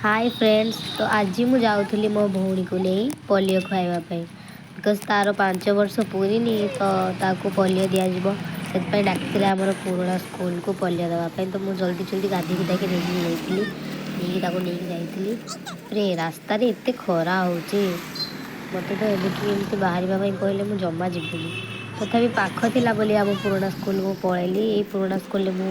High friends, ତ ଆଜି ମୁଁ ଯାଉଥିଲି ମୋ ଭଉଣୀକୁ ନେଇ ପୋଲିଓ ଖୁଆଇବା ପାଇଁ, because ତା'ର 5 ବର୍ଷ ପୁରିନି, ତ ତାକୁ ପୋଲିଓ ଦିଆଯିବ। ସେଥିପାଇଁ ଡାକିଥିଲେ ଆମର ପୁରୁଣା ସ୍କୁଲକୁ ପୋଲିଓ ଦେବା ପାଇଁ। ତ ମୁଁ ଜଲ୍ଦି ଜଲ୍ଦି ଗାଧୋଇ ଗୁଧାଇକି ରେଡ଼ି ହେଇଯାଇଥିଲି, ନେଇକି ତାକୁ ନେଇକି ଯାଇଥିଲି। ବାପରେ, ରାସ୍ତାରେ ଏତେ ଖରା ହେଉଛି। ମୋତେ ତ ଏବେଠୁ ଏମିତି ବାହାରିବା ପାଇଁ କହିଲେ ମୁଁ ଜମା ଯିବିନି। ତଥାପି ପାଖ ଥିଲା ବୋଲି ଆମ ପୁରୁଣା ସ୍କୁଲ ମୁଁ ପଳେଇଲି। ଏଇ ପୁରୁଣା ସ୍କୁଲରେ ମୁଁ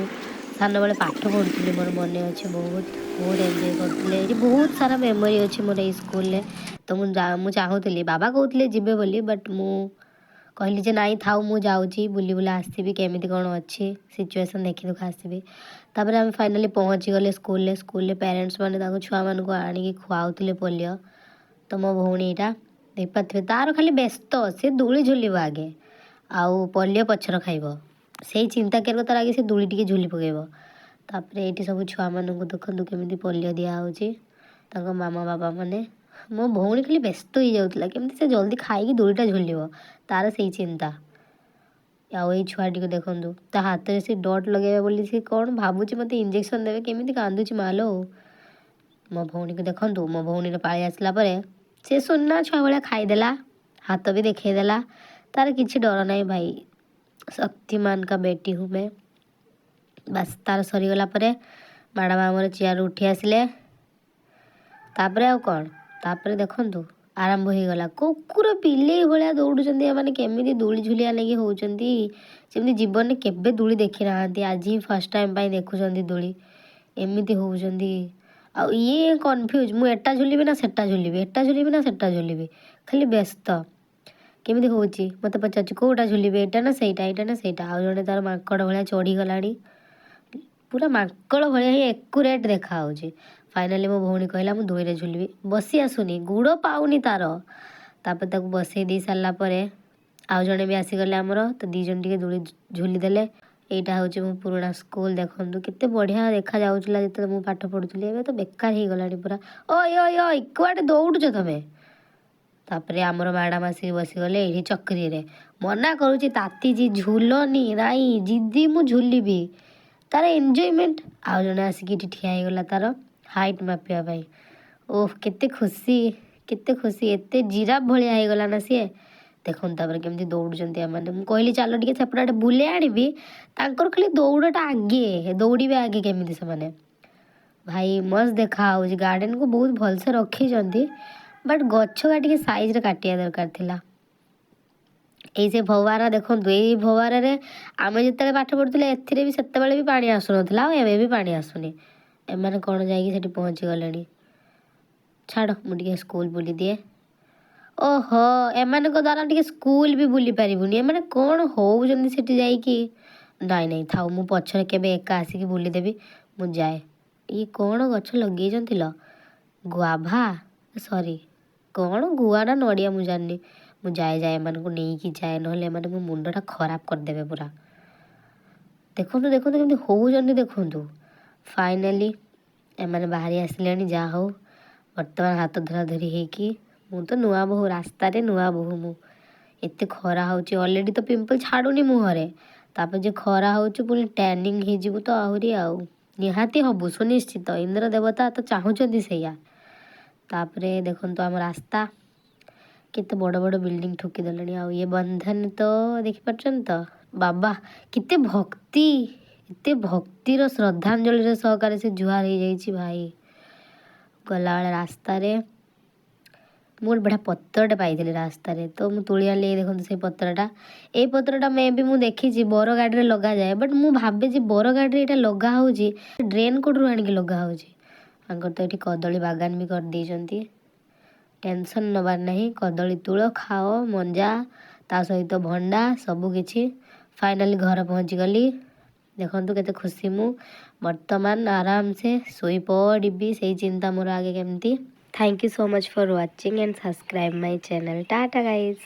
ସାନବେଳେ ପାଠ ପଢ଼ୁଥିଲି, ମୋର ମନେ ଅଛି। ବହୁତ ବହୁତ ଏନ୍ଜୟ କରୁଥିଲେ ଏଇଠି। ବହୁତ ସାରା ମେମୋରି ଅଛି ମୋର ଏଇ ସ୍କୁଲରେ। ତ ମୁଁ ଚାହୁଁଥିଲି, ବାବା କହୁଥିଲେ ଯିବେ ବୋଲି, ବଟ୍ ମୁଁ କହିଲି ଯେ ନାଇଁ ଥାଉ, ମୁଁ ଯାଉଛି, ବୁଲି ବୁଲା ଆସିବି, କେମିତି କ'ଣ ଅଛି ସିଚୁଏସନ୍ ଦେଖି ଦୁଖା ଆସିବି। ତାପରେ ଆମେ ଫାଇନାଲି ପହଞ୍ଚିଗଲେ ସ୍କୁଲରେ। ସ୍କୁଲରେ ପ୍ୟାରେଣ୍ଟସ୍ ମାନେ ତାଙ୍କ ଛୁଆମାନଙ୍କୁ ଆଣିକି ଖୁଆଉଥିଲେ ପୋଲିଓ। ତ ମୋ ଭଉଣୀ ଏଇଟା ଦେଖିପାରୁଥିବେ, ତାର ଖାଲି ବ୍ୟସ୍ତ, ସେ ଦୋଳି ଝୁଲିବ ଆଗେ ଆଉ ପୋଲିଓ ପଛରେ ଖାଇବ। ସେଇ ଚିନ୍ତା କରିବ ତାର, ଆଗେ ସେ ଦୋଳି ଟିକେ ଝୁଲି ପକାଇବ। ତାପରେ ଏଇଠି ସବୁ ଛୁଆମାନଙ୍କୁ ଦେଖନ୍ତୁ କେମିତି ପୋଲିଓ ଦିଆହେଉଛି ତାଙ୍କ ମାମା ବାବା ମାନେ। ମୋ ଭଉଣୀ ଖାଲି ବ୍ୟସ୍ତ ହେଇଯାଉଥିଲା, କେମିତି ସେ ଜଲ୍ଦି ଖାଇକି ଦୋଳିଟା ଝୁଲିବ, ତାର ସେଇ ଚିନ୍ତା। ଆଉ ଏଇ ଛୁଆଟିକୁ ଦେଖନ୍ତୁ, ତା ହାତରେ ସେ ଡଟ୍ ଲଗେଇବା ବୋଲି ସେ କ'ଣ ଭାବୁଛି, ମୋତେ ଇଞ୍ଜେକ୍ସନ୍ ଦେବେ। କେମିତି କାନ୍ଦୁଛି ମାଲୋ। ମୋ ଭଉଣୀକୁ ଦେଖନ୍ତୁ। ମୋ ଭଉଣୀର ପାଳି ଆସିଲା ପରେ ସେ ସୁନା ଛୁଆ ଭଳିଆ ଖାଇଦେଲା, ହାତ ବି ଦେଖେଇଦେଲା। ତାର କିଛି ଡର ନାହିଁ ଭାଇ। शक्तिमान का बेटी हूँ मैं। ବାସ୍, ତାର ସରିଗଲା ପରେ ମ୍ୟାଡ଼ାମ୍ ଆମର ଚେୟାରରୁ ଉଠି ଆସିଲେ। ତାପରେ ଆଉ କ'ଣ? ତାପରେ ଦେଖନ୍ତୁ ଆରମ୍ଭ ହେଇଗଲା। କୁକୁର ବିଲେଇ ଭଳିଆ ଦୌଡ଼ୁଛନ୍ତି ଏମାନେ। କେମିତି ଦୋଳି ଝୁଲିଆ ନେଇକି ହେଉଛନ୍ତି, ଯେମିତି ଜୀବନରେ କେବେ ଦୋଳି ଦେଖିନାହାନ୍ତି, ଆଜି ହିଁ ଫାର୍ଷ୍ଟ ଟାଇମ୍ ପାଇଁ ଦେଖୁଛନ୍ତି ଦୋଳି, ଏମିତି ହେଉଛନ୍ତି। ଆଉ ଇଏ କନଫ୍ୟୁଜ୍, ମୁଁ ଏଟା ଝୁଲିବି ନା ସେଟା ଝୁଲିବି, ଏଟା ଝୁଲିବି ନା ସେଟା ଝୁଲିବି, ଖାଲି ବ୍ୟସ୍ତ। କେମିତି ହେଉଛି, ମୋତେ ପଚାରୁଛି କେଉଁଟା ଝୁଲିବି, ଏଇଟା ନା ସେଇଟା, ଏଇଟା ନା ସେଇଟା। ଆଉ ଜଣେ ତାର ମାଙ୍କଡ଼ ଭଳିଆ ଚଢ଼ିଗଲାଣି, ପୁରା ମାଙ୍କଡ଼ ଭଳିଆ ହିଁ ଏକୁରେଟ୍ ଦେଖାହେଉଛି। ଫାଇନାଲି ମୋ ଭଉଣୀ କହିଲା, ମୁଁ ଦୋଳିରେ ଝୁଲିବି। ବସି ଆସୁନି, ଗୋଡ଼ ପାଉନି ତାର। ତାପରେ ତାକୁ ବସେଇ ଦେଇ ସାରିଲା ପରେ ଆଉ ଜଣେ ବି ଆସିଗଲେ ଆମର, ତ ଦୁଇ ଜଣ ଟିକେ ଦୋଳି ଝୁଲି ଦେଲେ। ଏଇଟା ହେଉଛି ମୋ ପୁରୁଣା ସ୍କୁଲ। ଦେଖନ୍ତୁ କେତେ ବଢ଼ିଆ ଦେଖାଯାଉଥିଲା ଯେତେବେଳେ ମୁଁ ପାଠ ପଢ଼ୁଥିଲି। ଏବେ ତ ବେକାର ହେଇଗଲାଣି ପୁରା। ଓଇ ଓଇ ଓଇ, କୁଆଡ଼େ ଦୌଡ଼ୁଛ ତମେ? ତାପରେ ଆମର ମ୍ୟାଡ଼ାମ୍ ଆସିକି ବସିଗଲେ ଏଇଠି ଚକ୍ରିରେ। ମନା କରୁଛି, ତାତିଛି, ଝୁଲନି। ନାଇଁ, ଜିଦି, ମୁଁ ଝୁଲିବି। ତାର ଏନ୍ଜୟମେଣ୍ଟ। ଆଉ ଜଣେ ଆସିକି ଏଠି ଠିଆ ହେଇଗଲା ତାର ହାଇଟ୍ ମାପିବା ପାଇଁ। ଓଃ, କେତେ ଖୁସି, କେତେ ଖୁସି! ଏତେ ଜିରାଫ ଭଳିଆ ହେଇଗଲା ନା ସିଏ। ଦେଖନ୍ତୁ ତାପରେ କେମିତି ଦୌଡ଼ୁଛନ୍ତି ଏମାନେ। ମୁଁ କହିଲି ଚାଲ ଟିକେ ସେପଟେ ଆଡ଼େ ବୁଲେଇ ଆଣିବି। ତାଙ୍କର ଖାଲି ଦୌଡ଼ଟା ଆଗେ, ଦୌଡ଼ିବେ ଆଗେ କେମିତି ସେମାନେ। ଭାଇ, ମସ୍ତ ଦେଖା ହେଉଛି। ଗାର୍ଡ଼େନକୁ ବହୁତ ଭଲସେ ରଖିଛନ୍ତି, ବଟ୍ ଗଛ ଟିକେ ସାଇଜରେ କାଟିବା ଦରକାର ଥିଲା। ଏଇ ସେ ଫୱାରା ଦେଖନ୍ତୁ। ଏଇ ଫୱାରାରେ ଆମେ ଯେତେବେଳେ ପାଠ ପଢ଼ୁଥିଲେ, ଏଥିରେ ବି ସେତେବେଳେ ବି ପାଣି ଆସୁନଥିଲା ଆଉ ଏବେ ବି ପାଣି ଆସୁନି। ଏମାନେ କ'ଣ ଯାଇକି ସେଠି ପହଞ୍ଚି ଗଲେଣି। ଛାଡ଼, ମୁଁ ଟିକେ ସ୍କୁଲ ବୁଲିଦିଏ। ଓହୋ, ଏମାନଙ୍କ ଦ୍ୱାରା ଟିକେ ସ୍କୁଲ ବି ବୁଲି ପାରିବୁନି। ଏମାନେ କ'ଣ ହେଉଛନ୍ତି ସେଠି ଯାଇକି? ନାଇଁ ନାଇଁ, ଥାଉ, ମୁଁ ପଛରେ କେବେ ଏକା ଆସିକି ବୁଲିଦେବି। ମୁଁ ଯାଏ। ଇଏ କ'ଣ ଗଛ ଲଗେଇଛନ୍ତି ଲ? ଗୁଆଭା, ସରି, କ'ଣ ଗୁଆ ନା ନଡ଼ିଆ ମୁଁ ଜାଣିନି। ମୁଁ ଯାଏ ଯାଏ, ଏମାନଙ୍କୁ ନେଇକି ଯାଏ, ନହେଲେ ଏମାନେ ମୋ ମୁଣ୍ଡଟା ଖରାପ କରିଦେବେ ପୁରା। ଦେଖନ୍ତୁ, ଦେଖନ୍ତୁ କେମିତି ହେଉଛନ୍ତି, ଦେଖନ୍ତୁ। ଫାଇନାଲି ଏମାନେ ବାହାରି ଆସିଲେଣି, ଯାହା ହଉ। ବର୍ତ୍ତମାନ ହାତ ଧରା ଧରି ହେଇକି, ମୁଁ ତ ନୂଆ ବୋହୂ, ରାସ୍ତାରେ ନୂଆ ବୋହୂ ମୁଁ। ଏତେ ଖରା ହେଉଛି, ଅଲରେଡ଼ି ତ ପିମ୍ପଲ୍ ଛାଡ଼ୁନି ମୁହଁରେ, ତାପରେ ଯେ ଖରା ହେଉଛି, ପୁଣି ଟ୍ୟାନିଂ ହେଇଯିବୁ ତ ଆହୁରି। ଆଉ ନିହାତି ହବୁ ସୁନିଶ୍ଚିତ, ଇନ୍ଦ୍ର ଦେବତା ତ ଚାହୁଁଛନ୍ତି ସେଇଆ। ତାପରେ ଦେଖନ୍ତୁ ଆମ ରାସ୍ତା, କେତେ ବଡ଼ ବଡ଼ ବିଲ୍ଡିଂ ଠୁକିଦେଲେଣି। ଆଉ ଇଏ ବନ୍ଧନ ତ ଦେଖିପାରୁଛନ୍ତି ତ? ବାବା, କେତେ ଭକ୍ତି, ଏତେ ଭକ୍ତିର ଶ୍ରଦ୍ଧାଞ୍ଜଳିର ସହକାରେ ସେ ଜୁହାର ହେଇଯାଇଛି ଭାଇ। ଗଲାବେଳେ ରାସ୍ତାରେ ମୁଁ ଗୋଟେ ବଢ଼ିଆ ପତ୍ରଟେ ପାଇଥିଲି ରାସ୍ତାରେ, ତ ମୁଁ ତୋଳି ଆଣିଲି। ଏଇ ଦେଖନ୍ତୁ ସେଇ ପତ୍ରଟା। ଏଇ ପତ୍ରଟା ମେ ବି ମୁଁ ଦେଖିଛି ବର ଗାଡ଼ିରେ ଲଗାଯାଏ, ବଟ୍ ମୁଁ ଭାବେ ଯେ ବର ଗାଡ଼ିରେ ଏଇଟା ଲଗା ହେଉଛି, ଡ୍ରେନ୍ କୋଡ଼ରୁ ଆଣିକି ଲଗା ହେଉଛି। ତାଙ୍କର ତ ଏଠି କଦଳୀ ବାଗାନ ବି କରିଦେଇଛନ୍ତି। ଟେନସନ୍ ନେବାର ନାହିଁ, କଦଳୀ ତୋଳ, ଖାଅ, ମଞ୍ଜା, ତା ସହିତ ଭଣ୍ଡା, ସବୁ କିଛି। ଫାଇନାଲି ଘର ପହଞ୍ଚିଗଲି। ଦେଖନ୍ତୁ କେତେ ଖୁସି ମୁଁ। ବର୍ତ୍ତମାନ ଆରାମସେ ଶୋଇପଡ଼ିବି, ସେଇ ଚିନ୍ତା ମୋର ଆଗେ କେମିତି। Thank you so much for watching and subscribe my channel. Tata guys.